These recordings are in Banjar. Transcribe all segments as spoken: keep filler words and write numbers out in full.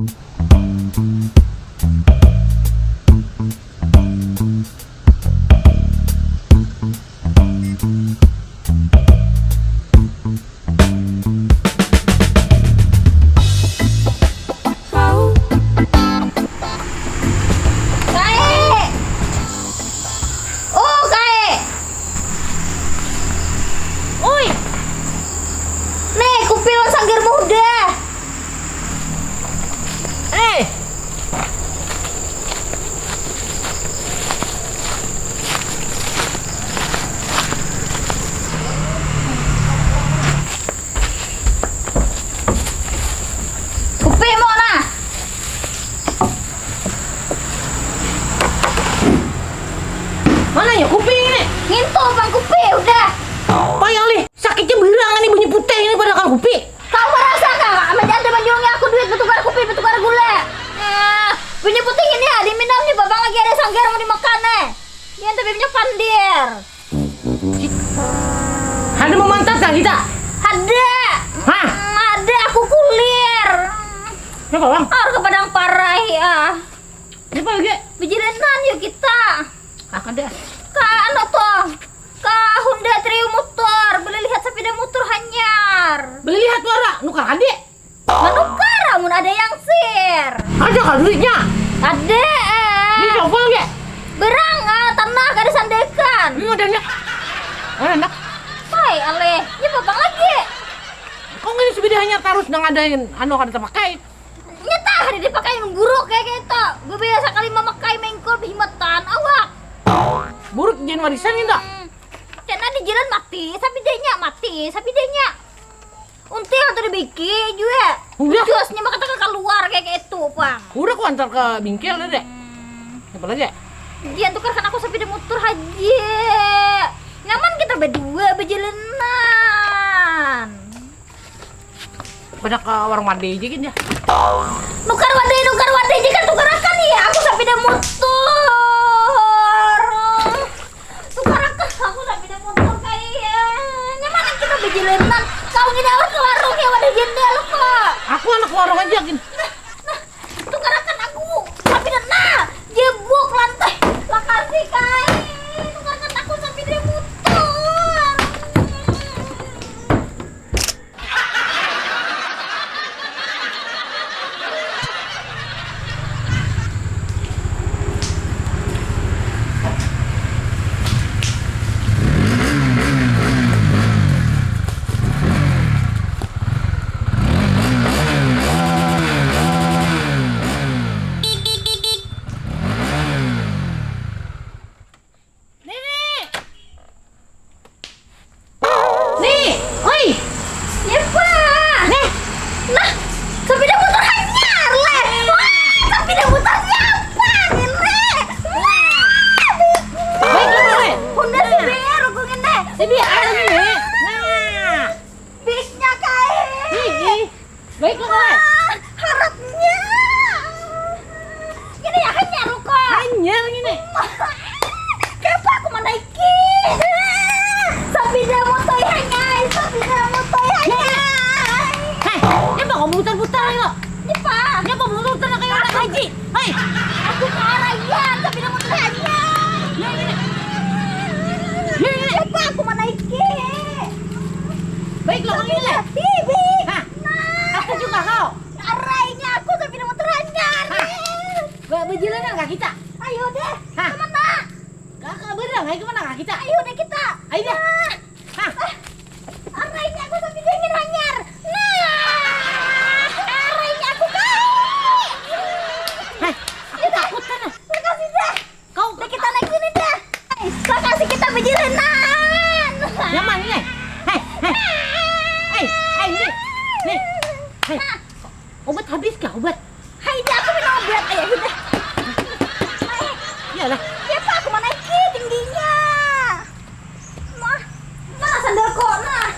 Kae! Oh, kae! Oi! Nih, kupi lawan sanggarmu hudah. Eh! Kupimu nah. Mananya kupi ini? Ngintu pang kupi, udah. Payah lih, sakitnya birang ini bunyi putih ini padahal kupi. Kau merasa kah? Amat ada manjulungi aku duit bertukar kupi, bertukar gula. Eh, bunyi putih ini ya, diminum nih, babang lagi ada sanggar mau dimakan eh. Dia tapi punya pandir. Ada memantat kah kita? Ada. Hah? Hmm, ada, aku kulir. Siapa bang? Harus ke Padang Parai ah. Siapa lagi? Bejalanan yuk kita. Akan deh. Ke anu tuh, ke Honda Trio Motor, beli lihat sepeda motor hanyar. Beli lihat wara, nukar adik. Menukar, amun ada yang sir. Ada kah duitnya? Ada eh. Ini coba lagi. Berang ah, tanah kada sandekan. Ini modelnya. Oh, enak. Hai aleh, ini babang lagi. Kok ini sepeda hanyar terus nang ada yang anu kada terpakai? Nyata ada dipakai buruk kayak gitu. Gue biasa kali memakai mengkul himatan awak. Buruk jangan warisan ini tak? Hmm. Karena di jalan mati, sapidanya mati, sapidanya. Until tuh dibiki juga. Udah. Josnya mah kata keluar kayak gitu, Pang. Udah aku antar ke bingkel deh. Hmm. Apa lagi? Dia tukarkan aku sepeda motor aja. Nyaman kita berdua berjalanan. Banyak ke warung mandi aja gini ya. Nukar wadai, nukar wadai jika tukarakan ya aku sepeda motor. Tukarakan aku sepeda motor kayak nyaman kita berjalanan. Kau gini awak ke warung ya wadah jendela kok. Aku anak warung aja gini. Nah, nah, tukarakan aku sepeda nah jebuk lantai lakasi kai. Tukarakan aku sepeda motor. Nih, nih. Nih, oi. Iya, Pak. Nih. Nah, sepeda motor hanyar, leh. Wah, sepeda motor siapa ini? Wah, baik, baik, baik. Honda C B R aku ngene. C B R ini. Nah. Bisnya kae. Ih, ih. Baik lo kawan. Wah, harapnya. Ini ya hanyar lo kok. Hanyar ini. Kenapa aku menaiki? Sepeda motor hanyar, sepeda motor hanyar. Hei, kenapa kau mutar-mutar lo? Ini pak. Kenapa mutar-mutar kayak orang haji? Hei. Aku marah ya, sepeda motor hanyar. Ya, ini. Ya, ini. Kenapa aku menaiki? Baik lo ini. Bibi. Hah? Nah. Aku juga kau. Arainya aku tapi nomor teranyar. Hah? Ba- Bejalanan kah kita? Ayo deh. Hah? Kemana? Kakak berang, ayo kemana kah kita? Ayo deh kita. Ayo deh. Nah. Hah? Ah, arainya aku tapi dia ingin hanyar. Nah. Arainya aku kau. Hah? Aku takut kan? Makasih dah. Kau. Dah kita naik ini dah. Makasih kita bejalanan. Nyaman ini. Hei, hei. Hei, hei, ini. Nih. Hei. Obat habis kah obat? Hai, dah aku minum obat. Ayo, udah. Iyalah. Siapa aku menaiki tingginya? Mah, mana sandal kok nah?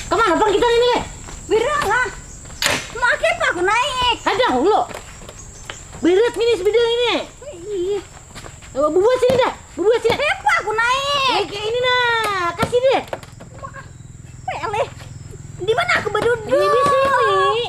Kemana pang kita ini? Berang lah. Mah, siapa aku naik? Ada dulu. Berat ini sebidang ini. Iya. Bubuat sini dah, bubuat sini. Hepa aku naik. Naik kayak ini nah, kasih deh. Peleh. Di mana aku berduduk? Ini sini.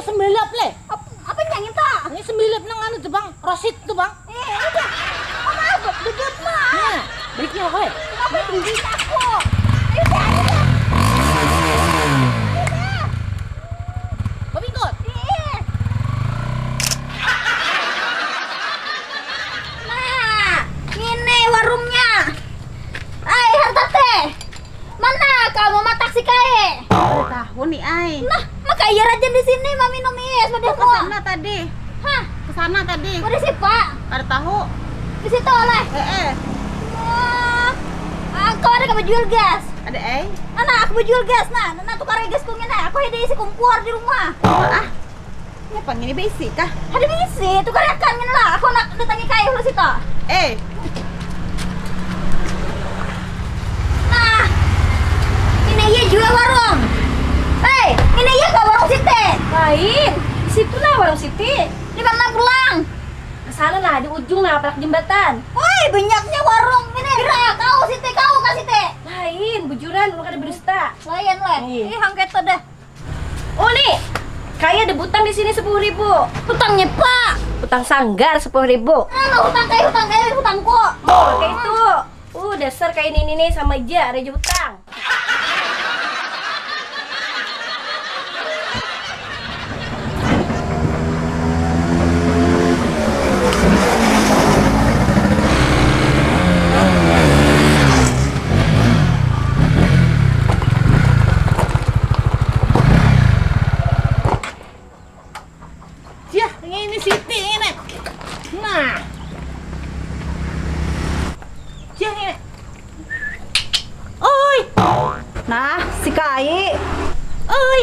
Sembilap leh. Apa, apa nyanyi ta? Ini sembilap nang anu tuh bang, rosit tuh bang. Eh, udah. Apa apa? Bebek mah. Nah, baiknya apa leh? Apa duit aku? Ayo dah, ayo dah. Ayo dah. Babi ikut. Ih. Nah, ini warungnya. Ai, harta teh. Mana kamu matak si kae? Tahu nih ai. Nah, maka iya rajan di sini maminum is pada ke sana tadi. Hah? Ke sana tadi. Udah sih pak. Ada tahu. Di situ oleh. Eh eh. Wah. Ah, kau ada kabar jual gas? Ada ai. Anak aku jual gas nah. Nah tukar gas kungin aku ada isi kompor di rumah. Ah. Ini apa ngini beisi kah? Ada beisi, tukar akan ngini lah. Aku nak datangi kayu lu situ. Eh. Nah, ini iya juga warung. Hei, ini iya ke warung Siti. Lain, di situ lah warung Siti. Di mana pulang? Di sana lah, di ujung lah, parak jembatan. Woi, banyaknya warung. Ini kira kau Siti, kau kah Siti? Lain, bujuran, lu kada berdusta. Lain lah. Iya. Ih, hangketo dah. Oh nih, kayak ada butang di sini sepuluh ribu. Hutangnya pak. Hutang sanggar sepuluh ribu. Kalau hutang kayak hutang kayak hutangku. Oh, kayak itu. Uh, dasar kayak ini nih sama aja, ada aja hutang. Jah, ini Siti ini. Nah. Jah, ini. Oi. Nah, si Kai. Oi.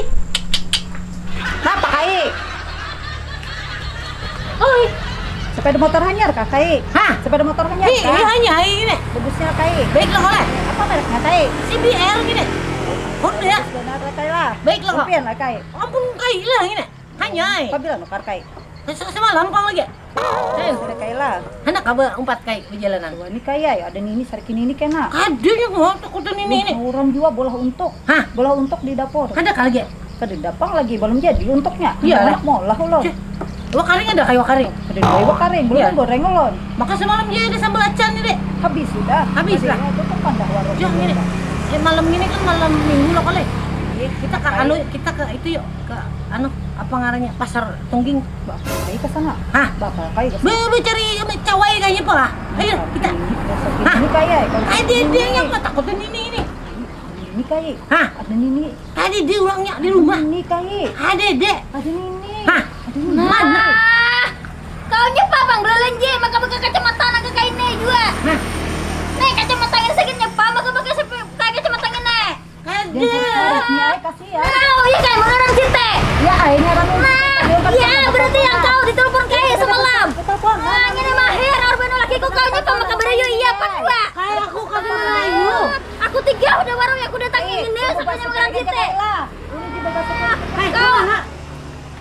Napa Kai? Oi. Sepeda motor hanyar kah Kai? Hah? Sepeda motor hanyar kah? Iya, hanya ini. Bagusnya Kai. Baik lah oleh. Apa mereknya Kai? C B R gini. Honda. Benar lah Kai lah. Baik lah. Impian lah Kai. Ampun Kai lah ini. Hanyai. Pabila nukar kai? Semalam pang lagi. Sudah kai lah. Hendak apa umpat kai perjalanan? Wani kai ai, ada nini sariki nini kena. Ada yang mau takut nini ini. Orang jua bolah untuk. Hah? Bolah untuk di dapur. Kada kah lagi? Kada dapang lagi, belum jadi untuknya. Iya lah. Molah ulun. Wakaring ada kai wakaring? Ada kai wakaring, belum goreng ulun. Maka semalam dia ada sambal acan ni dek. Habis sudah. Habis lah. Itu kan pandah warung. Jangan ini. Eh malam ini kan malam minggu lah kali. Kita ke anu, kita ke itu yuk. Ke anu apa ngarannya pasar tungging. Bapak kai ke sana. Hah? Bapak kai ke sana. Be cari cawai kayaknya apa lah. Ayo kita. Hah? Ini kaya. Ada dia yang takut ini ini. Ini kai. Hah? Ada nini. Ada dia orangnya di rumah. Ini kai. Ada dek. Ada nini. Hah? Ada nini. Mana? Kau nyepa bang belanja maka pakai kacamata nang kayak ini juga. Hah? Nih kacamata ini sakit nyepa maka pakai kacamata ini. Ada. Kasih ya. Nah, oh iya kayak mengenang cinta. Ya, akhirnya kami. Nah, ya berarti yang kau ditelepon kayak semalam. Nah, ini mahir arbano laki kau kau nyepa maka berayu iya pak dua. Kayak aku kagak melayu. Aku tiga udah warung yang aku datangi ini sampai nyepa cinta. Kau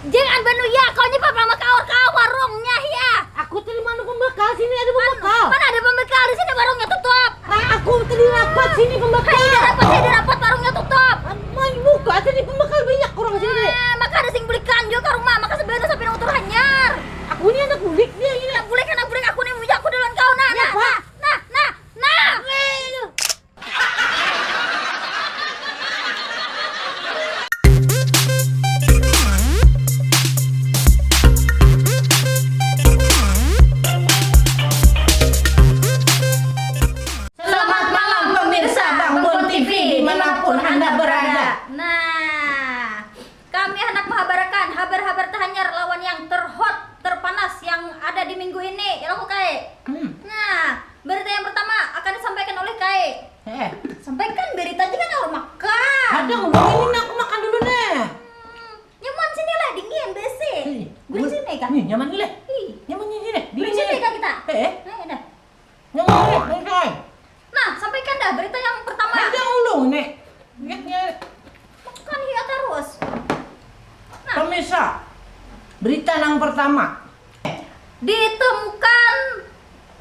Jeng an banu ya, kau ni papa maka awak ka warungnya hia. Aku tadi mana pembekal, sini ada pembekal. Mana ada pembekal di sini warungnya tutup. Ah, aku tadi rapat sini pembekal. Hai rapat, hai rapat warungnya tutup. Main buka tadi pembekal banyak orang sini. Eh, maka ada sing belikan juga ke rumah, maka sebenarnya sampai nang utur hanyar. Aku ni anak bulik dia ini. Anak bulik, anak bulik aku ni muja aku dalam kau nah. Nah, nah, nah, nah. Selamat malam pemirsa Bangbun T V dimanapun Anda berada. Nah, kami hendak menghabarkan habar-habar terhanyar lawan yang terhot, terpanas yang ada di minggu ini. Ya lo kai. Hmm. Nah, berita yang pertama akan disampaikan oleh kai. Eh. Sampaikan berita aja kan orang makan. Ada ngomong ini aku makan dulu nih. Hmm, nyaman sini lah dingin besi. Gue sini kan. Nih nyaman nih. Ih. Nyaman sini. Dingin sini kan kita. Eh. Nah, udah. Nyaman nih, nyaman. Nah, sampaikan dah berita yang pertama. Ada ulung nih. Lihatnya. Makan hiat terus. Nah. Pemirsa, berita yang pertama. Ditemukan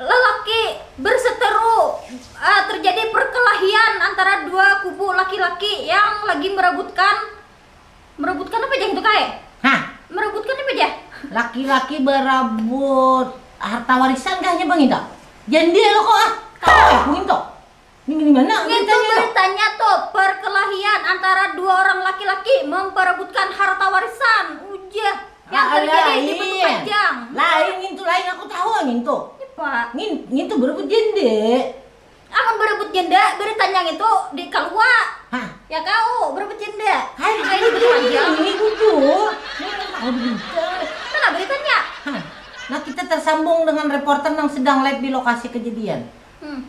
lelaki berseteru, uh, terjadi perkelahian antara dua kubu laki-laki yang lagi merebutkan, merebutkan apa jeng itu kai? Hah? Laki-laki barabut harta warisan kah nya panginta? Janda lo ko ah. Tahu aku nginto. Ini di mana Ngintu beritanya? Beritanya tuh perkelahian antara dua orang laki-laki memperebutkan harta warisan. Ujah yang ah, terjadi lain. Di Batu Panjang. Lain ngintu lain aku tahu ngintu. Apa? Ngin, ngintu berebut janda. Amun berebut janda beritanya ngintu di kalua. Hah? Ya kau berebut janda. Hai, ini betul ini kudu. Ini tahu berita. Mana beritanya? Hah. Nah, kita tersambung dengan reporter yang sedang live di lokasi kejadian. Hmm.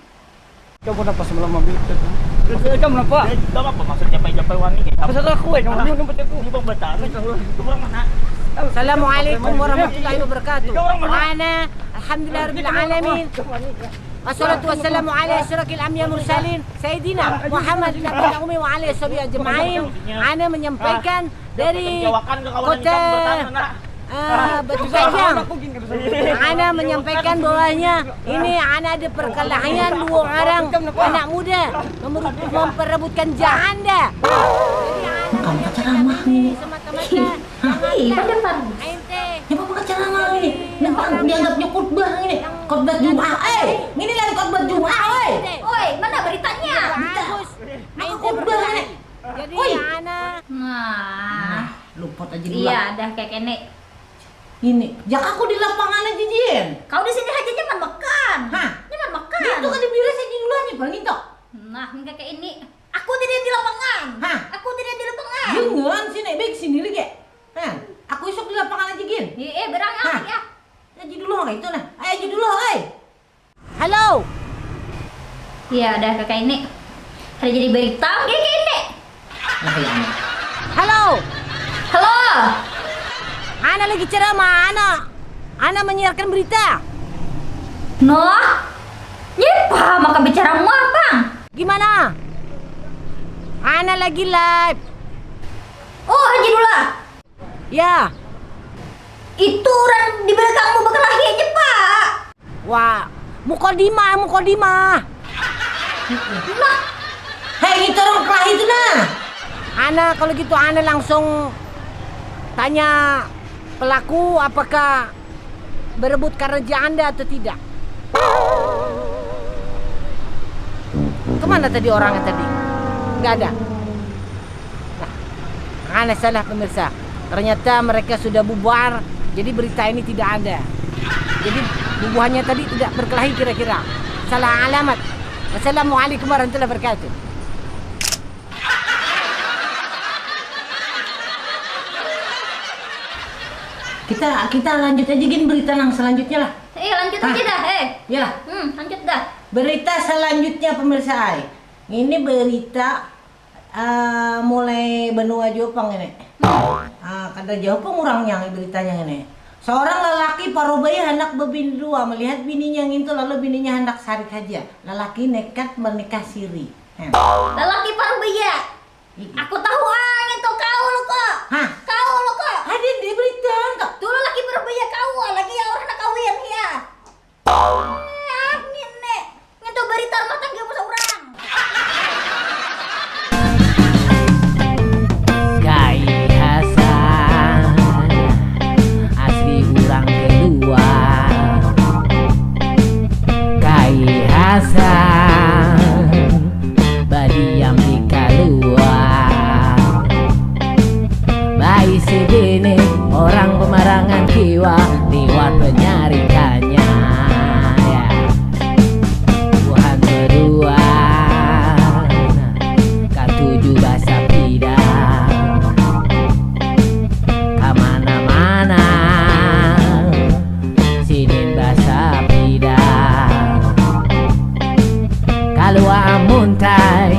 Kamu kenapa semalam ambil chat? Maksudnya kamu kenapa? Eh, gak apa-apa, maksud japai-japai wani kayak apa? Maksud aku, eh, kamu belum dapat aku. Ini pembataan. Itu orang mana? Assalamualaikum warahmatullahi wabarakatuh. Itu orang mana? Ana, alhamdulillah rabbil alamin. Wassalatu wassalamu ala asyrafil anbiya mursalin sayyidina Muhammad nabi ummi wa ala sahbihi ajmain. Ana menyampaikan dari kota uh, Batu Gajang. Ana menyampaikan bahwanya ini ana ada perkelahian dua orang anak muda memperebutkan janda. Kamu ceramah nih. Semata-mata. Hah? Iya, depan. Ainte. Ya apa ceramah ini? Nampak dianggapnya khutbah ini. Khutbah Jumat. Eh, ini lagi khutbah Jumat, oi. Oi, mana beritanya? Berita. Khutbah ini. Jadi Oi. Ana. Nah. Nah, luput aja dulu. Iya, dah kayak kene. Ini, jak aku di lapangan aja, Jin. Kau di sini aja nyaman makan. Hah? Nyaman makan. Itu kan dibira saja dulu aja, Bang Ito. Nah, enggak kayak ini. Aku tadi di lapangan. Hah? Aku tadi di lapangan. Jangan sini, baik sini lagi. Hah? Aku isuk di lapangan aja, Gin. Iya, eh, berang ya. Aja dulu itu nah. Ayo aja dulu, oi. Halo. Iya, ada kakak ini. Ada jadi berita kakak ini. Halo. Halo. Ana lagi ceramah, ana. Ana menyiarkan berita. Noh. Nyepa maka bicara muah, Bang. Gimana? Ana lagi live. Oh, Haji Dula. Ya. Itu orang di belakangmu bakalahi aja, Pak. Wah, mukodimah, mukodimah. Nah. Hei, itu orang kelahi itu nah. Ana kalau gitu ana langsung tanya pelaku apakah berebut karena janda atau tidak. Kemana tadi orangnya tadi? Nggak ada. Nah, ana salah pemirsa. Ternyata mereka sudah bubar, jadi berita ini tidak ada. Jadi bubuhannya tadi tidak berkelahi kira-kira. Salah alamat. Wassalamualaikum warahmatullahi wabarakatuh. Kita kita lanjut aja gin berita nang selanjutnya lah. Eh lanjut aja dah, eh. Ya. Hmm, lanjut dah. Berita selanjutnya pemirsa ai. Ini berita Uh, mulai benua jua pang ini. Uh, kada jauh pang urangnya beritanya ini. Seorang lelaki parubaya hendak bebini dua melihat bininya ngintu lalu bininya hendak sarik haja. Lelaki nekat menikah siri. Lelaki parubaya. Aku tahu ah ngintu kau lo kok. Hah? Kau lo kok. Ada di berita kok. Tuh lelaki parubaya kau lagi ya orang nak kawin ya. Ah, ngini. Ngintu barita rumah tanggamu saurang. Kai Hasan asli urang kedua. Kai Hasan badiam di kaluar. Baisi bini orang pemarangan kiwa liwat penyarikannya. Ya. Buhan berdua katuju basapida kamana-mana. Sidin basapida kalua muntai